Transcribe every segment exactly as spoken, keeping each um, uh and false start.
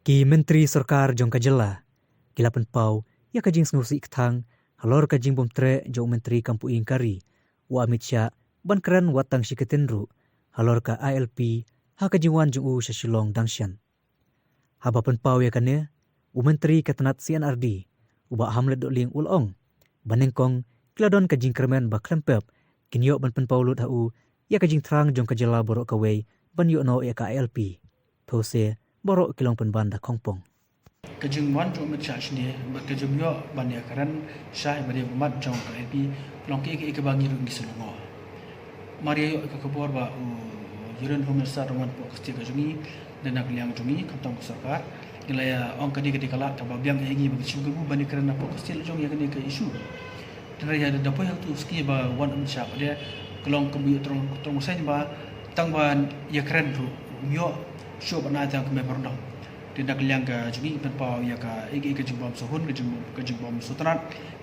Ki Myntri Sorkar jong ka jylla ki la pynpaw ïa ka jingsngewsih kthang halor ka jingbym treh jong u Myntri kam pule kam ri u Amit Shah ban kren wat tang shi kyntien ruh halor ka I L P ha ka jingwan jong u sha Shillong dang shen. Haba pynpaw ïa kane, u Myntri ka tnat C and R D, u Bah Hamlet Dohling u la ong ba nyngkong ki la don ka jingkyrmen ba khlem pep kin ïoh ban pynpaw lut ha u ïa ka jingthrang jong ka jylla baroh kawei ban ïoh noh ïa ka I L P. Those baroh ki long pynban da khongpong. Ka jingwan jong u Amit Shah shane bad ka jingïoh ban ïakren shai bad ïa ka mat jong ka I L P, long kaei kaei kaba ngi ruh ngi sngewlyngngoh. Mar ïa ïoh ka khubor ba u Union Home Minister u wan hapoh ka state ka jong ngi, na ka liang jong ngi khamtam ka sorkar, ngi la ïa ong ka dei ka dei ka lad kaba biang ïa ngi ba ngi shim kabu ban ïakren hapoh ka state jong ngi ïa kane ka issue. Hynrei ïa da poi ha utu u sngi ba wan u Amit Shah ba dei ka long kaba ïoh trong trong saiñ ba tang ban ïakren ruh um ïoh shuh ba na tang ka memorandum. Te na ka liang ka jong ngi pynpaw ïa ka, ïa ka, ïa ka jingbym sngewhun, ka jing, ka jingbym sngewtynnat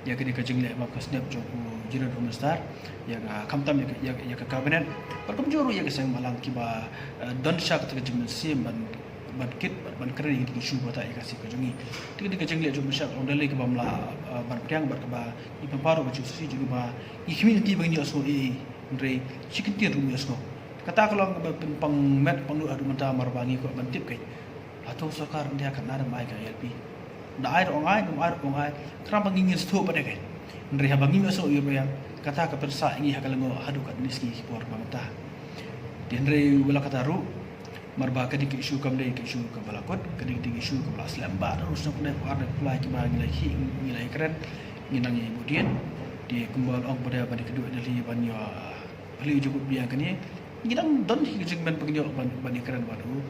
ïa kane ka jingleh bam ka snep jong u Union Home Minister, ïa ka khamtam ïa ka, ïa ka, ïa ka cabinet. Bad kumjuh ruh ïa ka seng bhalang kiba, eh, don sha kata ka jingmynsiem ban, ban kit, ban, ban kren ïa ka issue ba ta ïa ka state ka jong ngi. Te kane ka jingleh jong u Amit Shah ka long da lei kaba ym lah, eh, ban pdiang bad kaba ngi pynpaw ruh ka jingsngewsih jong ngi ba ngi khmih lynti ba ngin ïohsngew ei ei, hynrei shi kyntien ruh ngim ïohsngew. Kata ka long kaba pynpang met pang lut haduh mynta mar ba ngi kwah ban tip kein. Hato sorkar India kan nang ai ka I L P? Da ai ruh ong ai, ym ai ruh ong ai. Khnang ba ngi ngin sngewthuh pat kein. Hynrei haba ngim ïohsngew ïa u ba ïa kata ka pynsah ïa ngi ha ka lyngngoh haduh katne sngi ki por ba mynta. Te hynrei wat la kata ruh, mar ba ka dei ka issue kam dei ka issue kaba la kut, ka dei ka dei ka issue kaba la slem bha, ruh sngewbha pynai ko ar ne ko lai kiba ngi la ïakhih, ngi la ïakren, ngi nang ïa buh dien. Te kumba la ong ba dei ban ïa kynduh ïa Delhi ban ïa phylliew jingkut biang kane. Ngi dang don hi ka jingkmen ba ngin ïoh ban, ban ïakren bad u,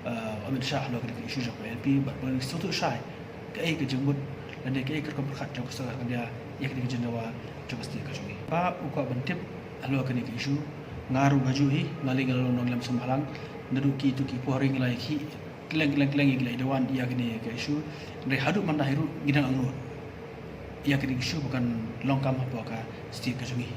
eh, Amit Shah halor kane ka issue jong ka I L P bad ban sngewthuh shai kaei ka jingmut lane kaei ka rukom pyrkhat jong ka sorkar India ïa kane ka jingdawa jong ka state ka jong ngi. Ba u kwah ban tip halor kane ka issue, nga ruh kajuh hi, nga lei nga la long nongïalam seng bhalang, naduh kito ki por ngi la ïakhih kylleng kylleng kylleng, ngi la ïa dawa ïa kane ka issue. Hynrei haduh mynta hi ruh ngi dang angnud ïa kane ka issue ba kan long kam hapoh ka state ka jong ngi.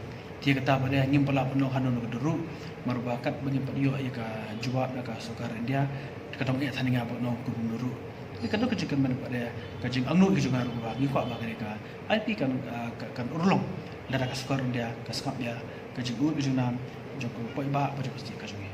Te kata pat de ngim pat lah ban ong hano hano ka dur ruh, mar ba katba ngim pat ïoh ïa ka jubab na ka sorkar India, ka dang eh than ïa nga ban ong kumno ruh. Te ka dei ka jingkyrmen pat de, ka jingangnud ka jong nga ruh ba ngi kwah ba kane ka I L P kan, ah, ka, kan urlong lada ka sorkar India ka sngap ïa ka jingud ka jingnang jong ka paidbah bad jong ka state ka jong ngi.